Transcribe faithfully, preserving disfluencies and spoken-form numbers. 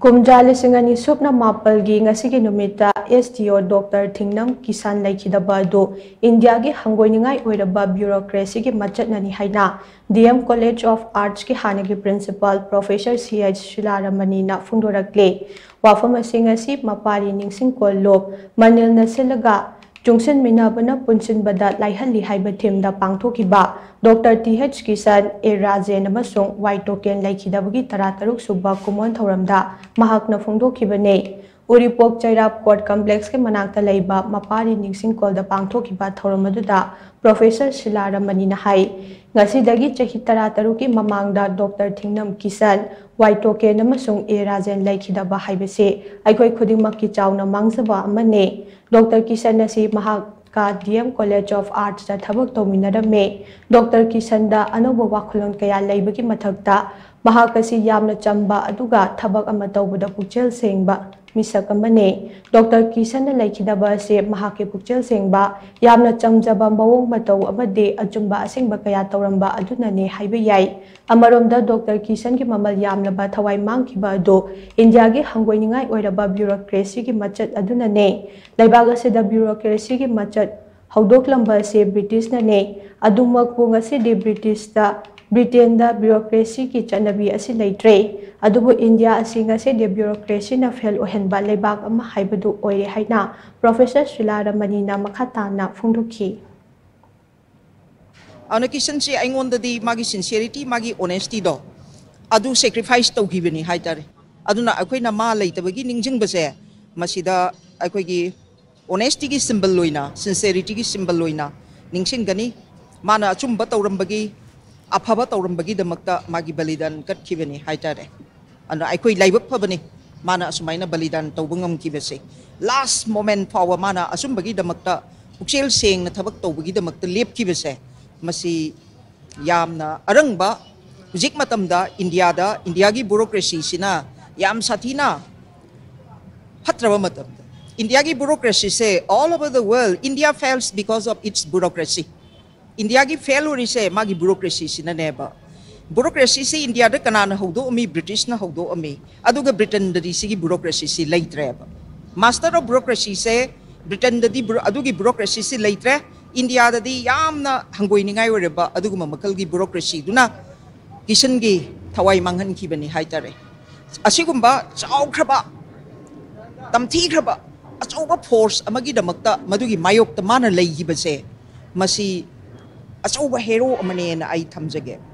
ꯀꯨꯝꯖꯥ ꯂꯤꯁꯤꯡ ꯑꯅꯤ ꯁꯨꯞꯅ ꯃꯥꯄꯜꯒꯤ ꯉꯁꯤꯒꯤ ꯅꯨꯃꯤꯠꯇ S D O Doctor ꯊꯤꯡꯅꯝ Kisan ꯂꯩꯈꯤꯗꯕ ꯑꯗꯨ ꯏꯟꯗꯤꯌꯥꯒꯤ ꯍꯪꯒꯣꯏꯅꯤꯡꯉꯥꯏ ꯑꯣꯏꯔꯕ bureaucracyꯒꯤ ꯃꯆꯠꯅꯅꯤ ꯍꯥꯏꯅ D M College of Artsꯀꯤ ꯍꯥꯟꯅꯒꯤ principal Professor C H ꯁꯤꯂꯥꯔꯃꯅꯤꯅ ꯐꯣꯡꯗꯣꯔꯛꯂꯤ꯫ ꯋꯥꯐꯝ ꯑꯁꯤ ꯉꯁꯤ ꯃꯄꯥꯔꯤ ꯅꯤꯡꯁꯤꯡ ꯀꯣꯜꯂꯨꯞ ꯃꯅꯤꯜꯅ ꯁꯤꯜꯂꯒ ꯆꯨꯡꯁꯤꯟꯃꯤꯟꯅꯕꯅ ꯄꯨꯟꯁꯤꯟꯕꯗ ꯂꯥꯏꯍꯜꯂꯤ ꯍꯥꯏꯕ themeꯗ ꯄꯥꯡꯊꯣꯛꯈꯤꯕ Doctor T H Kisan, A Rajen ꯑꯃꯁꯨꯡ Y ꯇꯣꯀꯦꯟ ꯂꯩꯈꯤꯗꯕꯒꯤ ꯇꯔꯥꯇꯔꯨꯛ ꯁꯨꯕ ꯀꯨꯝꯑꯣꯟ ꯊꯧꯔꯝꯗ ꯃꯍꯥꯛꯅ ꯐꯣꯡꯗꯣꯛꯈꯤꯕꯅꯤ꯫ ꯎꯔꯤꯄꯣꯛ ꯆꯩꯔꯥꯞ Court Complexꯀꯤ ꯃꯅꯥꯛꯇ ꯂꯩꯕ ꯃꯄꯥꯔꯤ ꯅꯤꯡꯁꯤꯡ ꯀꯣꯜꯗ ꯄꯥꯡꯊꯣꯛꯈꯤꯕ ꯊꯧꯔꯝ ꯑꯗꯨꯗ Professor ꯁꯤꯂꯥꯔꯃꯅꯤꯅ ꯍꯥꯏ, ꯉꯁꯤꯗꯒꯤ ꯆꯍꯤ ꯇꯔꯥꯇꯔꯨꯛꯀꯤ ꯃꯃꯥꯡꯗ Doctor ꯊꯤꯡꯅꯝ ꯀꯤꯁꯟ, Y ꯇꯣꯀꯦꯟ ꯑꯃꯁꯨꯡ A ꯔꯥꯖꯦꯟ ꯂꯩꯈꯤꯗꯕ ꯍꯥꯏꯕꯁꯤ ꯑꯩꯈꯣꯏ ꯈꯨꯗꯤꯡꯃꯛꯀꯤ ꯆꯥꯎꯅ ꯃꯥꯡꯖꯕ ꯑꯃꯅꯤ꯫ Doctor ꯀꯤꯁꯟ ꯑꯁꯤ ꯃꯍꯥꯛꯀ D M College of Artsꯇ ꯊꯕꯛ ꯇꯧꯃꯤꯟꯅꯔꯝꯃꯤ꯫ Doctor ꯀꯤꯁꯟꯗ ꯑꯅꯧꯕ ꯋꯥꯈꯜꯂꯣꯟ ꯀꯌꯥ ꯂꯩꯕꯒꯤ ꯃꯊꯛꯇ, ꯃꯍꯥꯛ ꯑꯁꯤ ꯌꯥꯝꯅ ꯆꯝꯕ ꯑꯗꯨꯒ ꯊꯕꯛ ꯑꯃ ꯇꯧꯕꯗ ꯄꯨꯛꯆꯦꯜ ꯁꯦꯡꯕ ꯃꯤꯁꯛ ꯑꯃꯅꯤ꯫ Doctor ꯀꯤꯁꯟꯅ ꯂꯩꯈꯤꯗꯕ ꯑꯁꯤ ꯃꯍꯥꯛꯀꯤ ꯄꯨꯛꯆꯦꯜ ꯁꯦꯡꯕ, ꯌꯥꯝꯅ ꯆꯝꯖꯕ ꯃꯑꯣꯡ ꯃꯇꯧ ꯑꯃꯗꯤ ꯑꯆꯨꯝꯕ ꯑꯁꯦꯡꯕ ꯀꯌꯥ ꯇꯧꯔꯝꯕ ꯑꯗꯨꯅꯅꯤ ꯍꯥꯏꯕ ꯌꯥꯏ꯫ ꯑꯃꯔꯣꯝꯗ, Doctor ꯀꯤꯁꯟꯒꯤ ꯃꯃꯜ ꯌꯥꯝꯂꯕ ꯊꯋꯥꯏ ꯃꯥꯡꯈꯤꯕ ꯑꯗꯨ ꯏꯟꯗꯤꯌꯥꯒꯤ ꯍꯪꯒꯣꯏꯅꯤꯡꯉꯥꯏ ꯑꯣꯏꯔꯕ bureaucracyꯒꯤ ꯃꯆꯠ ꯑꯗꯨꯅꯅꯤ꯫ ꯂꯩꯕꯥꯛ ꯑꯁꯤꯗ bureaucracyꯒꯤ ꯃꯆꯠ ꯍꯧꯗꯣꯛꯂꯝꯕ ꯑꯁꯤ Britishꯅꯅꯤ꯫ ꯑꯗꯨꯃꯛꯄꯨ, ꯉꯁꯤꯗꯤ Britishꯇ, Britainꯗ bureaucracyꯒꯤ ꯆꯠꯅꯕꯤ ꯑꯁꯤ ꯂꯩꯇ꯭ꯔꯦ꯫ ꯑꯗꯨꯕꯨ ꯏꯟꯗꯤꯌꯥ ꯑꯁꯤ ꯉꯁꯤꯗꯤ bureaucracyꯅ fail ꯑꯣꯏꯍꯟꯕ ꯂꯩꯕꯥꯛ ꯑꯃ ꯍꯥꯏꯕꯗꯨ ꯑꯣꯏꯔꯦ ꯍꯥꯏꯅ Professor ꯁꯤꯂꯥꯔꯃꯅꯤꯅ ꯃꯈꯥ ꯇꯥꯅ ꯐꯣꯡꯗꯣꯛꯈꯤ꯫ ꯑꯗꯨꯅ ꯀꯤꯁꯟꯁꯤ ꯑꯩꯉꯣꯟꯗꯗꯤ ꯃꯥꯒꯤ sincerity, ꯃꯥꯒꯤ honestyꯗꯣ ꯑꯗꯨ sacrifice ꯇꯧꯈꯤꯕꯅꯤ ꯍꯥꯏꯇꯥꯔꯦ꯫ ꯑꯗꯨꯅ ꯑꯩꯈꯣꯏꯅ ꯃꯥ ꯂꯩꯇꯕꯒꯤ ꯅꯤꯡꯁꯤꯡꯕꯁꯦ, ꯃꯁꯤꯗ ꯑꯩꯈꯣꯏꯒꯤ honestyꯒꯤ symbol ꯑꯣꯏꯅ, sincerityꯒꯤ symbol ꯑꯣꯏꯅ ꯅꯤꯡꯁꯤꯡꯒꯅꯤ꯫ ꯃꯥꯅ ꯑꯆꯨꯝꯕ ꯇꯧꯔꯝꯕꯒꯤ, ꯑꯐꯕ ꯇꯧꯔꯝꯕꯒꯤꯗꯃꯛꯇ ꯃꯥꯒꯤ ꯕꯂꯤꯗꯥꯟ ꯀꯠꯈꯤꯕꯅꯤ ꯍꯥꯏꯇꯥꯔꯦ꯫ ꯑꯗꯨꯅ ꯑꯩꯈꯣꯏ ꯂꯥꯏꯕꯛ ꯐꯕꯅꯤ, ꯃꯥꯅ ꯑꯁꯨꯃꯥꯏꯅ ꯕꯂꯤꯗꯥꯟ ꯇꯧꯕ ꯉꯝꯈꯤꯕꯁꯦ꯫ Last moment ꯐꯥꯎꯕ ꯃꯥꯅ ꯑꯆꯨꯝꯕꯒꯤꯗꯃꯛꯇ, ꯄꯨꯛꯆꯦꯜ ꯁꯦꯡꯅ ꯊꯕꯛ ꯇꯧꯕꯒꯤꯗꯃꯛꯇ ꯂꯦꯞꯈꯤꯕꯁꯦ, ꯃꯁꯤ ꯌꯥꯝꯅ ꯑꯔꯪꯕ, ꯍꯧꯖꯤꯛ ꯃꯇꯝꯗ ꯏꯟꯗꯤꯌꯥꯗ, ꯏꯟꯗꯤꯌꯥꯒꯤ bureaucracyꯁꯤꯅ ꯌꯥꯝ ꯁꯥꯊꯤꯅ ꯐꯠꯇ꯭ꯔꯕ ꯃꯇꯝꯗ, ꯏꯟꯗꯤꯌꯥꯒꯤ bureaucracyꯁꯦ all over the world, India fails because of its bureaucracy. ꯏꯟꯗꯤꯌꯥꯒꯤ fail ꯑꯣꯏꯔꯤꯁꯦ ꯃꯥꯒꯤ bureaucracyꯁꯤꯅꯅꯦꯕ꯫ ꯕ꯭ꯌꯨꯔꯣꯀ꯭ꯔꯦꯁꯤꯁꯤ ꯏꯟꯗꯤꯌꯥꯗ ꯀꯅꯥꯅ ꯍꯧꯗꯣꯛꯑꯝꯃꯤ? ꯕ꯭ꯔꯤꯇꯤꯁꯅ ꯍꯧꯗꯣꯛꯑꯝꯃꯤ꯫ ꯑꯗꯨꯒ ꯕ꯭ꯔꯤꯇꯦꯟꯗꯗꯤ ꯁꯤꯒꯤ ꯕ꯭ꯌꯨꯔꯣꯀ꯭ꯔꯦꯁꯤꯁꯤ ꯂꯩꯇ꯭ꯔꯦꯕ꯫ ꯃꯥꯁꯇꯔ ꯑꯣꯐ ꯕ꯭ꯌꯨꯔꯣꯀ꯭ꯔꯦꯁꯤꯁꯦ ꯕ꯭ꯔꯤꯇꯦꯟꯗꯗꯤ ꯕ꯭ꯌꯨꯔꯣ-, ꯑꯗꯨꯒꯤ ꯕ꯭ꯌꯨꯔꯣꯀ꯭ꯔꯦꯁꯤꯁꯤ ꯂꯩꯇ꯭ꯔꯦ꯫ ꯏꯟꯗꯤꯌꯥꯗꯗꯤ ꯌꯥꯝꯅ ꯍꯪꯒꯣꯏꯅꯤꯡꯉꯥꯏ ꯑꯣꯏꯔꯕ ꯑꯗꯨꯒꯨꯝꯕ ꯃꯈꯜꯒꯤ ꯕ꯭ꯌꯨꯔꯣꯀ꯭ꯔꯦꯁꯤꯗꯨꯅ ꯀꯤꯁꯟꯒꯤ ꯊꯋꯥꯏ ꯃꯥꯡꯍꯟꯈꯤꯕꯅꯤ ꯍꯥꯏꯇꯥꯔꯦ꯫ ꯑꯁꯤꯒꯨꯝꯕ ꯆꯥꯎꯈ꯭ꯔꯕ, ꯇꯝꯊꯤꯈ꯭ꯔꯕ ꯑꯆꯧꯕ ꯐꯣꯔꯁ ꯑꯃꯒꯤꯗꯃꯛꯇ ꯃꯗꯨꯒꯤ ꯃꯥꯌꯣꯛꯇ ꯃꯥꯅ ꯂꯩꯈꯤꯕꯁꯦ, ꯃꯁꯤ ꯑꯆꯧꯕ ꯍꯦꯔꯣ ꯑꯃꯅꯦꯅ ꯑꯩ ꯊꯝꯖꯒꯦ꯫